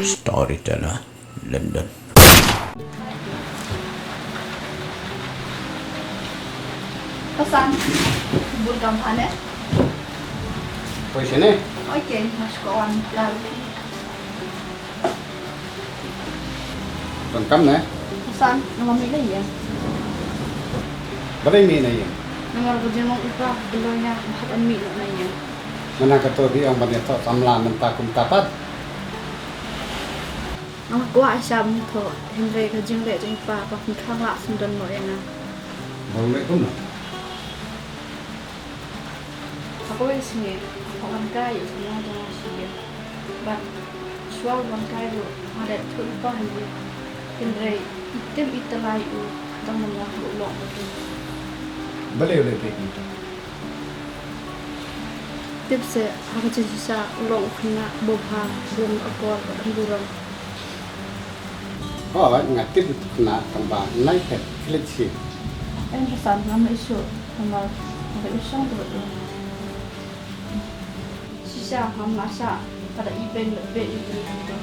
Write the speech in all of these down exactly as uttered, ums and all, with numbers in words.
Storyteller, London. Pasan, bun kam hane. Poi sini. Oke, mas kawan lagi. Tang kam ne? Pasan, nama mi na ïeng. Ba dei mi na ïeng. Namar ka jingmong i pa, beloi na, bad mi na ïeng. Mana ka to di ong ban ïathoh samla mynta kumta pat. Nga kwah sham to, hynrei ka jingleh jong i pa, ba pynkhang lah sngewdon noh ïa nga. Ba u leh kumno? Ha kawei ka sngi, nga wan kai ïa u khynnah jong nga sha ïing. Bad shuwa u wan kai ruh, nga la ïathuh ïa i pa ha ïing. Hynrei i tim i tyllai u, tang namar ba u long u briew. Balei u leh beit kumta? Tip seh, ha ka jingshisha u long u khynnah ba bha, bun akor bad burom. Hooid, nga tip ïa u khynnah tang ba nai phet khlem shi. Em, Pasan, ngam leh shuh, namar nga leh u shong te bad u. Shisha ngam lah shah, ka da ibeiñ leh beit ïa u briew.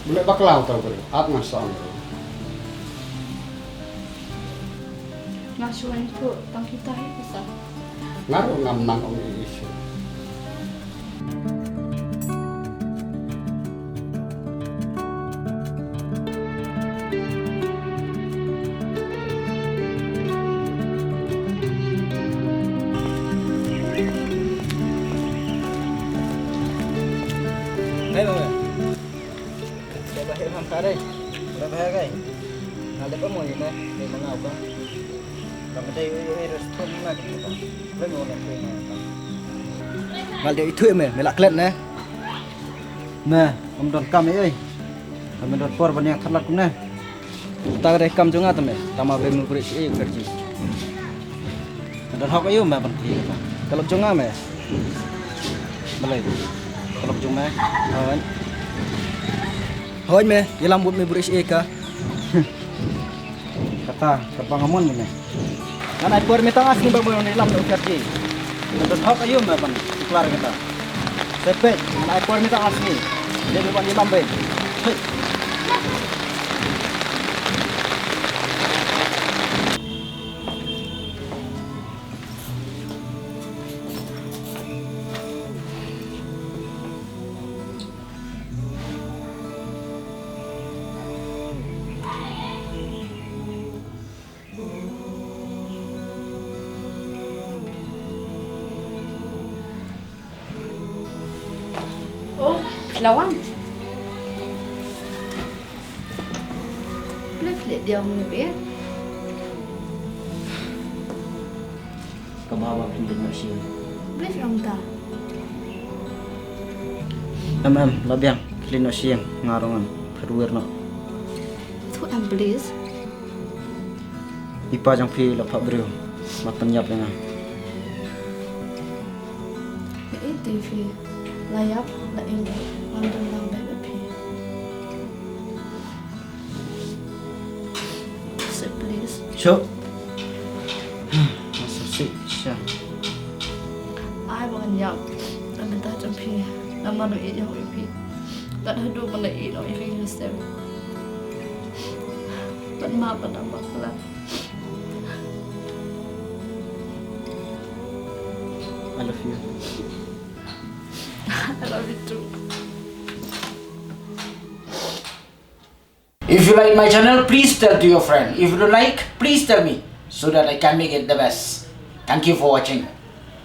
Balei bakla uta u briew, ap nga shong. Nga shu ïathuh tang kita hi, Pasan. Nga ruh ngam nang ong ïa i shuh. Hey, mama. Dei ba heh ham ta dei. Dei ba heh kai. Nga dei ba mo ni ne. Dei mana ba. Ba me dei ui ui restaurant na ki ba. Ba mo na ki na. Ngal dei itu me, me la klet ne. Me, ym don kam ei ei. Ba me don por ban ïeng tharlat kumne. Uta ka dei kam jong nga te me, tang ma briew mubri shi ei u kyrji. Nga don hok aïu me ban kylli kata? Ka lok jong nga me. Balei? Ka lok jong me. Hooid. Hooid me, ïalam bad me bri shi ei ka. Kata, kyrpang ha mon me. Ngan ai por mynta ka sngi ba bun ïalam da u kyrji. Nga don hok aïu me ban klar kata. Sepet, ngan ai por mynta ka sngi. Dei ban ïalam beit. Hei. Oh, phi la wan. Balei phi leh diaw mynne? Ka bha ba phin leit noh sha ïing. Balei phi ong kumta? Em em, la biang, phin leit noh sha ïing, nga ruh ngan phet wir noh. Thuh em please. I pa jong phi la phah briew ban pynïap ïa nga. Ïa i te phi la ïap la ïeng, ngam dei lang bad phi. Seh please. Shuh. Nga sngewsih shisha. Ai ba ngan ïap na ka bynta jong phi. Namar nga ïeit ïa phi. Tat haduh ban ïeit ïa phi nga sngewsih. Ban ma ban am bakla. I love you. I love you too. If you like my channel, please tell to your friend. If you don't like, please tell me so that I can make it the best. Thank you for watching.